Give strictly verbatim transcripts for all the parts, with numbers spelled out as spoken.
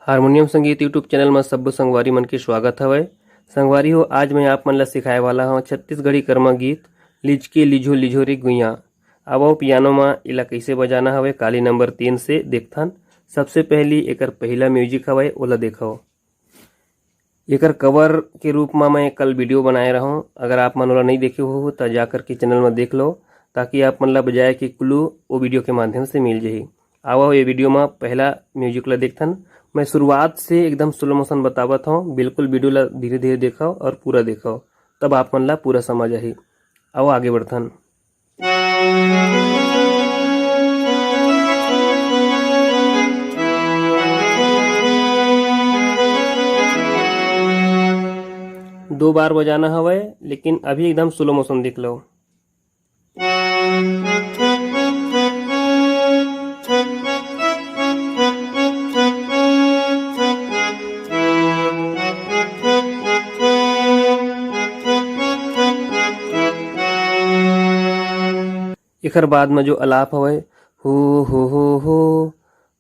Harmonium संगीत YouTube channel म सब्बो संगवारी मन के स्वागत हवय। संगवारी हो, आज मैं आप मन ला सिखाए वाला हव छत्तीसगढ़ी कर्मा गीत लिचके लिझो लिझो रे गुइया। आवव पियानो म एला कइसे बजाना हवय, काली नंबर तीन से देखथन। सबसे पहली एकर पहिला म्यूजिक हवय, ओला देखव। एकर कवर के रूप म मैं कल वीडियो बनाए रहूं, अगर आप मन ओला नइ देखे हो त जा करके चैनल म देख लो, ताकि आप मन ला बजाए के क्लू ओ वीडियो के माध्यम से मिल जाही। आवव ये वीडियो म पहला म्यूजिक ला देखथन। मैं शुरुआत से एकदम स्लो मोशन बतावत हूँ, बिल्कुल वीडियो ला धीरे धीरे देखव और पूरा देखव, तब आप मन ला पूरा समझ आही। आवव आगे बढ़थन। दो बार बजाना हवय, लेकिन अभी एकदम स्लो मोशन देख लो। एकर बाद म जो अलाप हवय, हो हो हो हो,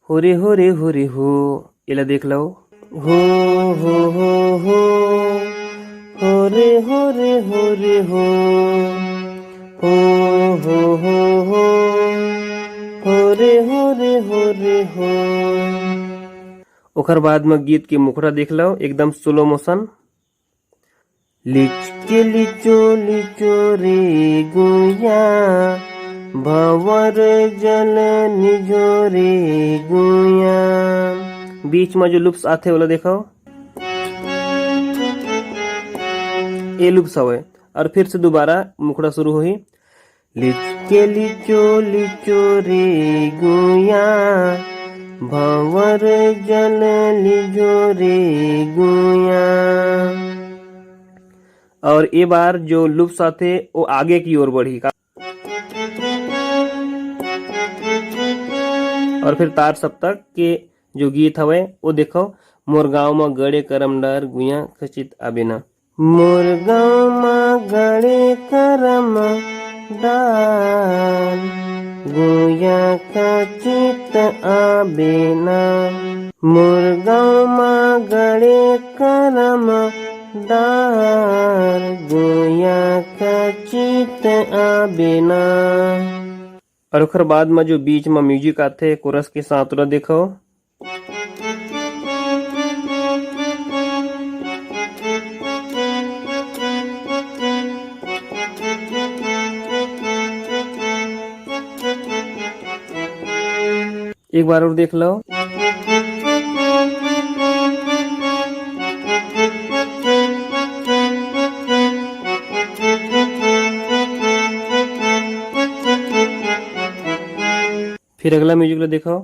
हो रे हो रे हो रे हो, एला देख लो। हो हो हो हो, हो रे हो रे हो रे हो, हो हो हो हो, हो रे हो रे हो रे हो। ओकर बाद म गीत के मुखड़ा देख लो, एकदम स्लो मोशन। लिचके लिचो लिचो रे गुइया, भंवर जल निझो रे गुइया। बीच म जो लूप्स आथे, ओला देखव, ए लूप्स हवय। और फिर से दोबारा मुखड़ा शुरू होही। लिचके लिचो लिचो रे गुइया, भंवर जल लिझो रे गुइया। और ए बार जो लूप्स आथे, वो आगे की ओर बढ़ही का। और फिर तार सप्तक के जो गीत हवय, वो देखव, मोर गांव म गड़े करम डार, गुइया खचित आबे ना। मोर गांव म गड़े करम डार, गुइया खचित आबे ना। मोर गांव म गड़े करम डार, गुइया खचित आबे ना। और ओकर बाद म जो बीच म म्यूजिक आथे कोरस के साथ, ओला देखव। एक बार और देख लो। फिर अगला म्यूजिक ला देखो।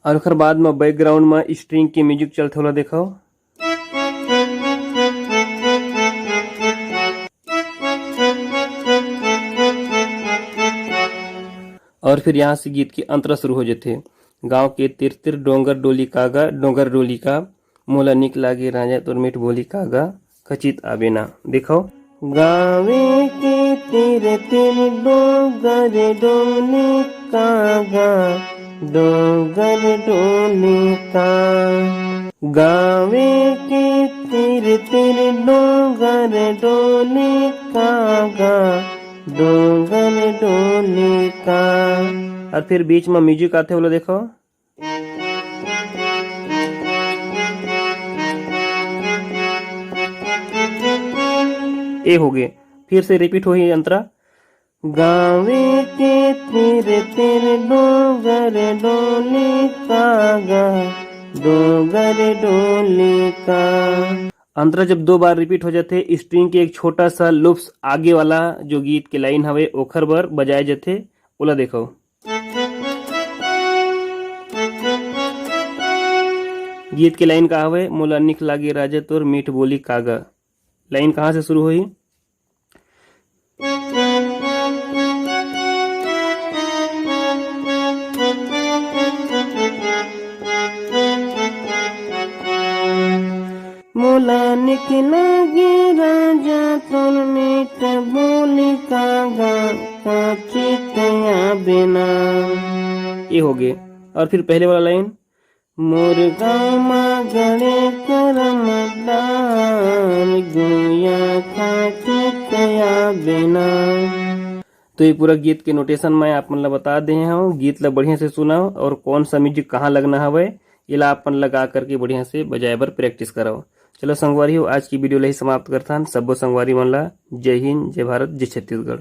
और ओकर बाद म बैकग्राउंड म स्ट्रिंग के म्यूजिक चलथे, ओला देखो। और फिर यहाँ से गीत के अंतरा शुरू हो जाथे। गांव के तिर तिर डोंगर डोली कागा, डोंगर डोली का, मोला निक लागे राजा तोर मीठ बोली कागा, खचित आबे ना। देखो। गावे के तिर तिर डोंगर डोली कागा, डोंगर डोली का। गावे के तिर तिर डोंगर डोली कागा, डोंगर डोली का। और फिर बीच में म्यूजिक आथे, ओला देखो। ए हो गे, फिर से रिपीट होही अंतरा। गावे के तिर तिर डोंगर डोली कागा, डोंगर डोली का। अंतरा जब दो बार रिपीट हो जाथे, स्ट्रिंग के एक छोटा सा लूप्स आगे वाला जो गीत के लाइन हवे, ओखर बर बजाए जाथे, ओला देखो। गीत के लाइन का हवे, मोला निक लागे राजा तोर मीठ बोली कागा। लाइन कहाँ से शुरू होही? मोला निक लागे राजा तोर मीठ बोली का गा, काची तया बिना। ये हो गए। और फिर पहले वाला लाइन, मोर गाँव मा गड़े करम दान, गुया काची तया बिना। तो ये पूरा गीत के नोटेशन मैं आप मन ला बता दे हूँ। गीत ला बढ़िया से सुनव और कौन सा म्यूजिक कहाँ लगना हवय, एला आप मन लगा करके बढ़िया से बजाए बर प्रैक्टिस करव। चलो संगवारी हो, आज की वीडियो ला ही समाप्त करथन। सब्बो संगवारी मन ला जय हिंद, जय भारत, जय छत्तीसगढ़।